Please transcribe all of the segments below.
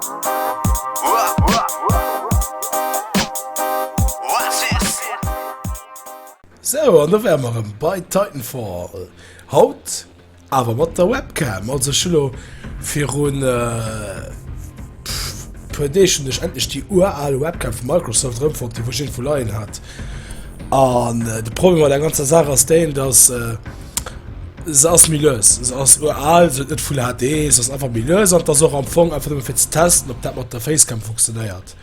Sou, an do wäre mer erëm bei Titanfall. Haut awer mat der Webcam. Also ech hu lo virun puer Deeg hunn ech endlech déi ural Webcam vu Microsoft erëmfonnt, déi wou ech iergendwou leien hat. An de Problem bei der ganzer Saach ass deen, dass se ass méi lues, se ass ural, se huet net Full HD, se ass einfach méi lues an et ass och am Fong einfach nëmme fir ze testen, ob dat mat der Facecam funktionéiert.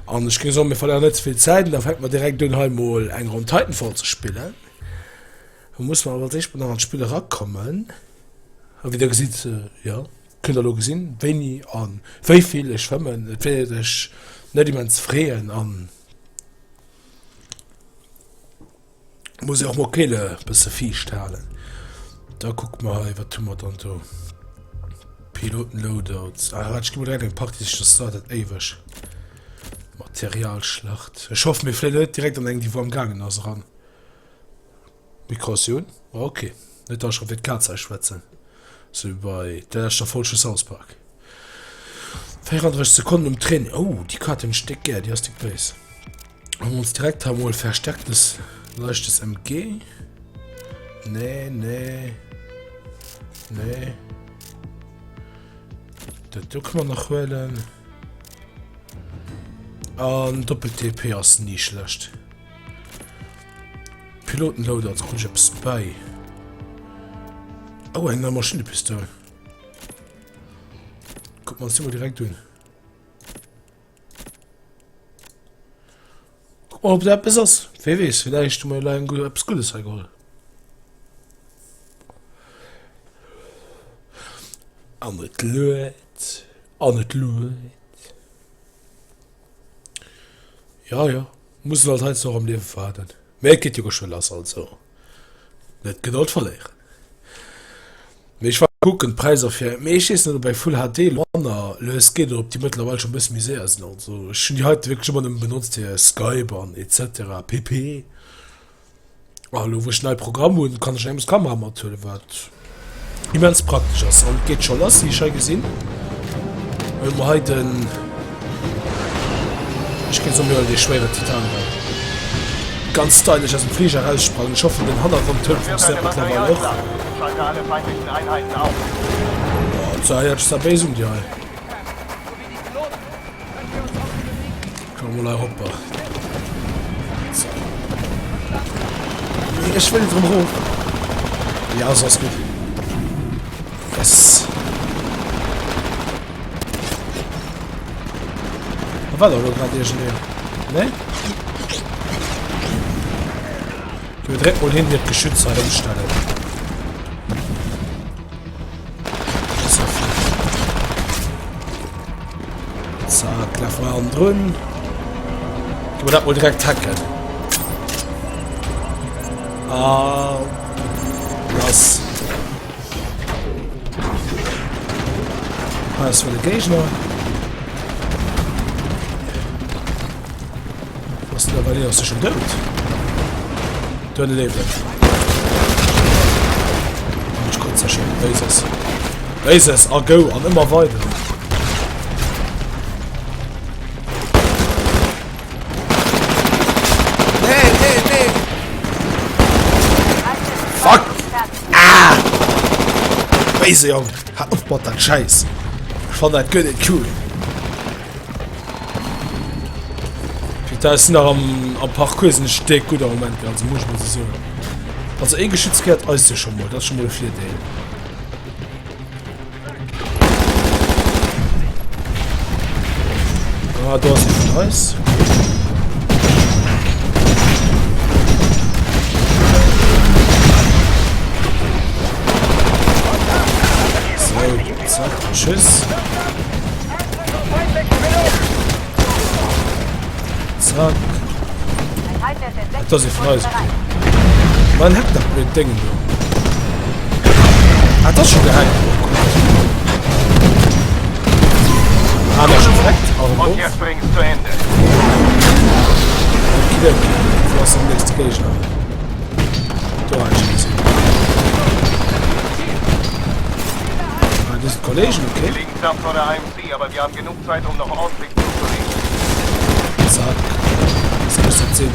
An ech géing soen, mir verléieren net ze vill Zäit an da fänke mer direkt un hei mol eng Ronn Titanfall ze spillen. Da musse mer awer als éischt mol nach an d'Spill erakommen. A wéi der gesitt, jo, kënnt der elo gesinn, wéini a wéi vill ech fëmmen. Et wäert iech net immens freeën an muss ee och mol d'Keele e bësse fiicht halen. Da kucke mer hei, wat hu mer dann do? Piloten-Loadouts. Ah, wat, ech gi mol direkt eng Partie sichen, soss dauert dat éiweg. Materialschlacht. Ech hoffen, mir fléien net direkt an eng, déi wou am gaangen ass, eran. Migratioun? Ah ok, net dass ech scho fir d'Kaz hei schwätzen, sou wéi bei der leschter Folg vu South Park. 34 Sekonnen um Training, oh déi Kaart hunn ech déck gär, déi ass déck béis. Hu mer ons direkt hei mol verstärktes leichtes MG. Nee, nee, nee. Dat do kënne mer nach huelen. An Doppel-TP ass ni schlecht. Piloten-Loadout, krut ech eppes bäi? Oh, eng nei Maschinnepistoul. Kucken mer ons déi mol direkt un. Kuck mol, ob do eppes ass. Wee weess, villäicht hu mer elo eng eppes Guddes hei geholl. An et lued, an et lued. Ja, ja. Muss een halt heiansdo och am Liewe waarden. Mä et geet jo geschwë lass, also net d'Gedold verléieren. Mee ech war kucken d'Präisser fir, mee ech weess net ob eng Full HD elo manner lues geet oder ob déi mëttlerweil scho e bësse méi séier sinn. Also ech hunn déi heite wierklech ëmmer nëmme benotzt fir Skype an etc pp. Ah, elo wou ech nei Programm hunn, kann ech engems d'Kamera mathuelen, wat immens praktesch ass. An et geet scho lass, wéi ech hei gesinn. Huele mer hei den, ech géing soen, mir huelen dee schwéieren Titan hei. Ganz stylisch aus dem Fliger eraussprangen. Ech hoffen, den Hannergrondtoun funktionéiert mëttlerweil och. Oh, dat héiert sech zwar béis un, déi hei. Komm mol hei So. Nee, ech wëll net erëm erof. Ja, so ass gutt. Yes. Da war doch elo grad iergendeen. Ne? Geh mir direkt mol hin, hier d'Geschütz hei ëmstellen. Zack, laf mal an drun. Gehen wir dat mal direkt hacken. Ah, lass. Ah, das war der Gegner. Was denn da bei dir? Ass de schon dout? Do en leeft net. Ech kotze schon. Béises. Béises a go an ëmmer weider. Nee, nee, nee. Fuck! Ah! Béise Jong, hat op mat dat Schäiss. Ech fann dat guer net cool. Putain, ech sinn nach am, am Parcours sinn ech déck gutt am Moment, also muss ech mol sou soen. Also ee Geschütz gehéiert eis jo scho mol, dat ass scho mol e Virdeel. Ah, do ass ee vun eis. So, zack, tschüss. Zack. Dat ass ee vun eis. Wann hackt dat blöd Ding do? Ah, dat ass schon gehackt. Oh Gott. Ah, dat ass schon verreckt. Oh, Und jetzt bring's zu Ende. Okay, okay. Wo ass den nächste Gegner? Do hat ich gesehen. Ah, das... Kollegen, okay. Wir liegen knapp vor der IMC, aber wir haben genug Zeit, um noch ordentlich zuzulegen. Zack. Was muss das sinn?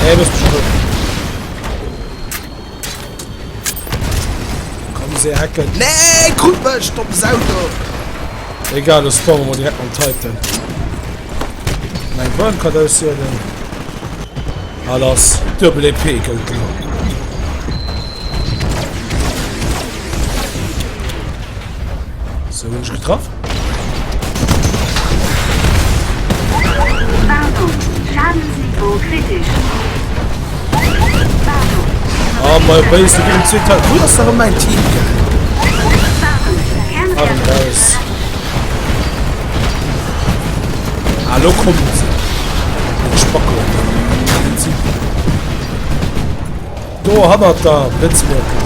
Ey, looss mech a Rou. Komm se hacken. Nee, krut mech, domm Sau do. Egal, lo spawnen mer direkt mam Titan. Mein Burn kann auszielen. Ah, lass. Double EP gëllt lo. So, hunn ech getraff? Warnung, Schadensniveau kritisch. Warnung. Ah, mei béis, do ginn em zwee Teil. Wou ass da rëm mäin Team, gell? Warnung, Ah, den Kernreaktor raus. Ah, lo kommen se. Den Spacko. Do hannert der Blitzwirkung.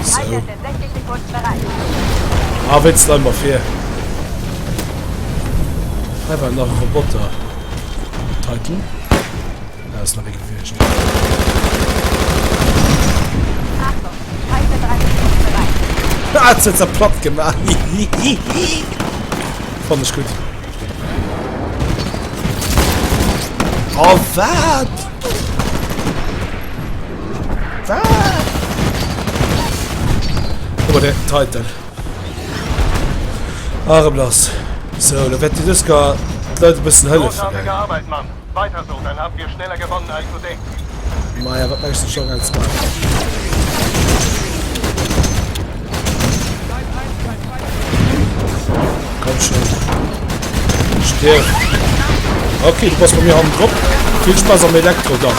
So. Ah, wéinst lei mer vir. Hei war nach e Roboter. Titan. Da ass nach ee gewiescht. Ah, huet se platt gemaach. Fand ech gutt. Oh, wat? Wat? Oh, der Titan. Arem lass. So, da wäert die Duska d'Leit e bëssen hëllefen. Großartige Arbeit, Mann. Weiter so, dann haben wir schneller gewonnen, als du denkst. Maja, wat mechst du schon als Mann? Komm schon. Stirb. Okay, du bass bei mir hannen drop. Vill Spaß am Elektro dann.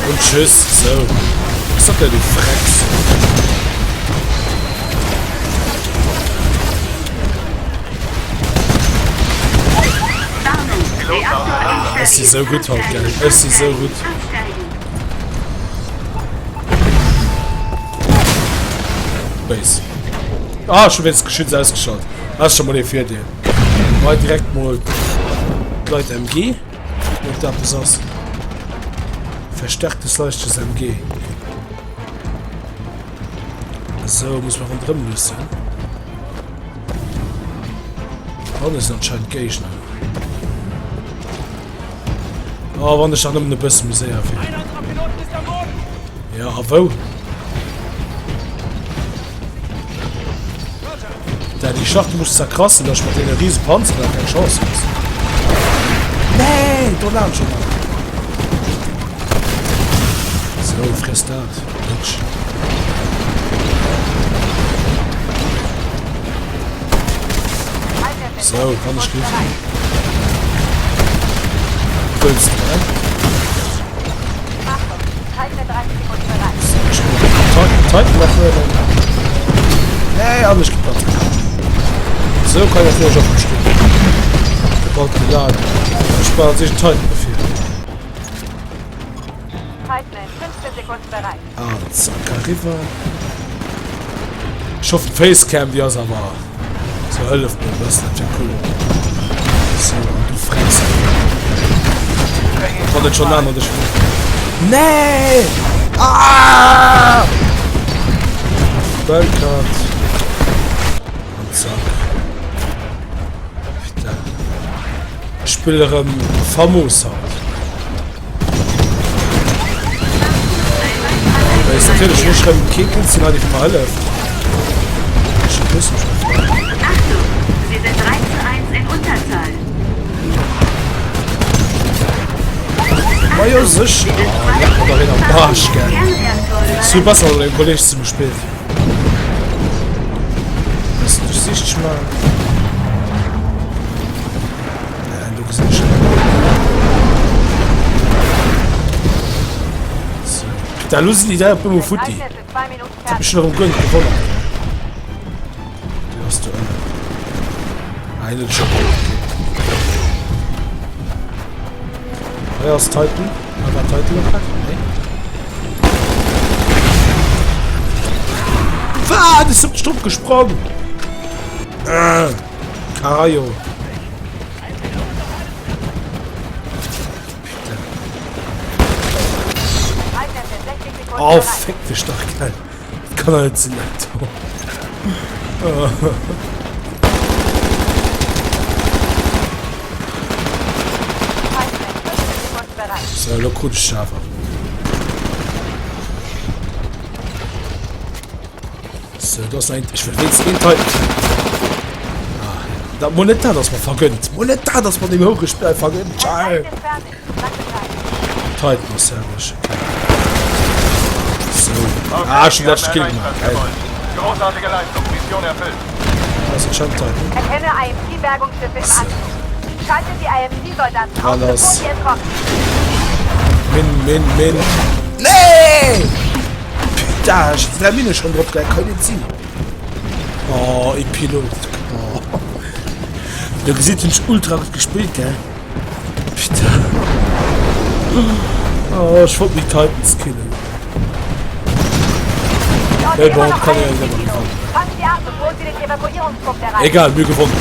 Und tschüss. So. Was ist das denn, du Frecks? Ech si sou gutt haut, gell? Ech si sou gutt. Béis. Ah, ech hu wéinst Geschütz ausgeschalt. Dat ass scho mol ee Virdeel. Hei direkt mol d'Leit MG. Ob dat eppes ass. Verstärktes leichtes MG. Sou, muss mer ronderëm luussen. Hanne sinn anscheinend Géigner. Oh, wann ech nach nëmmen e bësse méi séier wier. Ja, a wou? Da, déi Schacht muss zerkrassen, dass ich mat deene riese Panzer da keng Chance hues. Nee, do laanscht schon mal. So, fress dat, Bitch. So, kann ich gut. Wëlls du, ne? Titan nach huelen. Nee, an ech geplatt. So kann ich natürlich auch verstehen. Sobald geladen. Ich spare sich einen Titan dafür. Ah, zack, eriwwer. Ech hoffen d'Facecam déi ass awer se hëlleft mir e bëssen, dat wär cool. So, an du frecks. Wann et schon aner dech Nee! Ah! Bellcard. An zack. Putain. Ech spille erëm famos haut. Well natierlech hunn ech rëm keen Künstler hei, dee fir mer hëlleft. Ech e bëssen schon frei. Achtung, Sie sind 3 zu 1 in Unterzahl. Ma jo sécher. Oh, leck mer dach een am Arsch, gell. Ass vill besser, wann een mat engem Kolleg zesumme spillt. Bëssen duerchsichteg maachen. Do gesinn ech So. Da lo sinn déi dräi op eemol futti. Dat hat mech schon erëm guer net gewonnert. Déi ass do ënnen. Ah, hien huet scho okay. Hei ass Titan. Ah, war Titan noch weg? Nee. Wat? Ist op den Strupp gesprong! Äh, Carajo. Oh, fick dech dach, gell. Dat kann doch net sinn, dat do. So, elo krut ech se awer. So, do ass nach een. Ech wëll wéinst een Titan. Ah, dat mol net dat ass mer vergënnt. Mol net dat ass mer dem Hochgespräch vergënnt. Ciao. Titan ass herrlech. Okay. So. Ah, schon letzte Kill gemacht. Geil. Großartige Leistung, Mission erfüllt. Das ist schon Titan. Erkenne IMC-Bergungsschiffe im Anflug. Schalte die IMC-Soldaten aus, bevor sie entkommen. Min, min, min. Nee! Putain, ech 3 Minne schon drop, geil, kann net sinn. Oh, e Pilot. Oh. Du gesitt hunn ech ultra gutt gespillt, gell? Putain. Oh, ech wollt méi Titans killen. Hey, bon, kann ja immer gewonnen. Egal, mir gewonnen.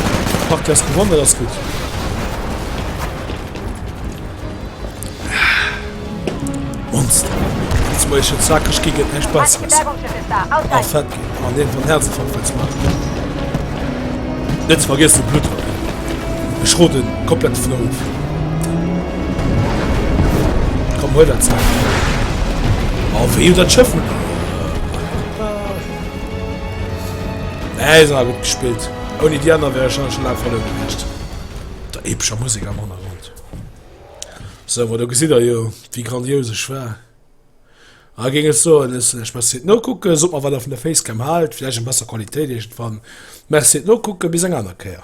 Partie ass gewonnen, dat ass gutt. Monster. Jetzt muss ich jetzt sagen, ich gegen echt Besseres. Oh, fett gehen. An den von Herzinfarkt wenn's macht. Net ze vergessen Blut. Ech roden komplett vun of. Komm hol dat Zeug. Oh, wéi dat Schëff. Nee, sind gut gespielt. Ohne die anderen wäre ich schon schon lang verloren gewiescht. Der epischer Musik am Hintergrund. Sou, ma do gesitt der jo, wéi grandios ech war. A géing ech soen, ech soen iech Merci fir d'Nokucken. Sot mer, wat der vun der Facecam haalt, vläicht an besser Qualitéit iergendwann. Merci fir d'Nokucken, bis eng aner Kéier.